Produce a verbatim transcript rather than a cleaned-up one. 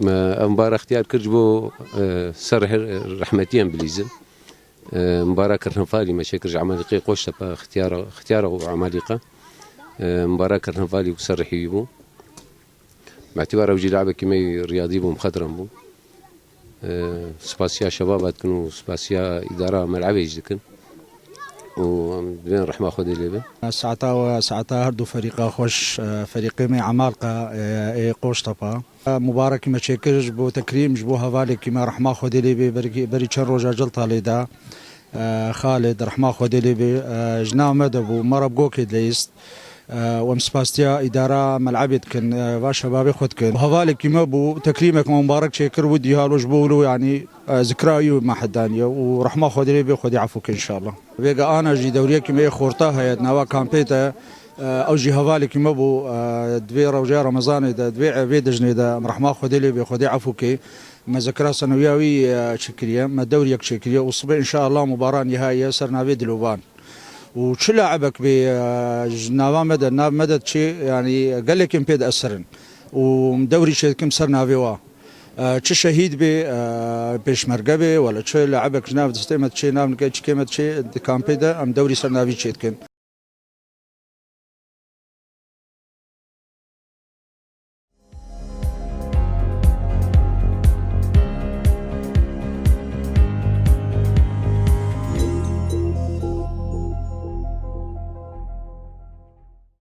Me ev mubare xtiyar kir ji bo, e, ser her-, rehmetiyên bilîzin. E, mubare kirine falî me çêkir ji Emelîqê Qoştepe xtiyara, xtiyara û Emelîqe. E, mubare kirine falî û ser rihî wî bû. Metîba ew jî labekî me riyadî bû, mixedran bû. E, spasiya şebaba dikin û spasiya îdara melebê jî dikin. û em divên rehma Xwedê lê be. Saeta we saeta her du ferîqa xweş, e, ferîqê me Emalqa, e, ê Qoştepa. E, mubarekî me çêkir ji bo tekrîm, ji bo hevalekî me rehma Xwedê lê be, berî, berî çend roja cilta lê da. E, Xalid, rehma Xwedê lê be, e, ji nav me de bû, me re bi gokê dileyist. E, û em spasiya îdara melebê dikin, e, va şebabê xwe dikin. Hevalekî me bû, tekrîmek me mubarek çêkir, wî dî halo ji bo wilo, yanî, e, zikra wî me hedaniye û rehma Xwedê lê bê, Xwedê efû ke înşallah. Vêga ana jî dewriyekî me yê xorta heye, di nava kampê de, e, ew jî hevalekî me bû, e, di vê rewjeya Remezanê de, di vê, vê dijnê de, em rehma Xwedê lê bê, Xwedê efû ke. Me zikra senewiya wî, e, çêkiriye, me dewriyek çêkiriye û sibê înşallah mubaran nihaye ser navê Dilovan. Û çi laibek bê, e, ji nava me de, nav me de çê, yanî gelekên pê diesirin. Û dewrî çêdikim ser navê wa. E, çi şehîd bê, e, pêşmerge bê, wele çi laibek ji nav destê me diçê, nav nike çikê me diçê, di kampê de em dewrî ser navî çêdikin.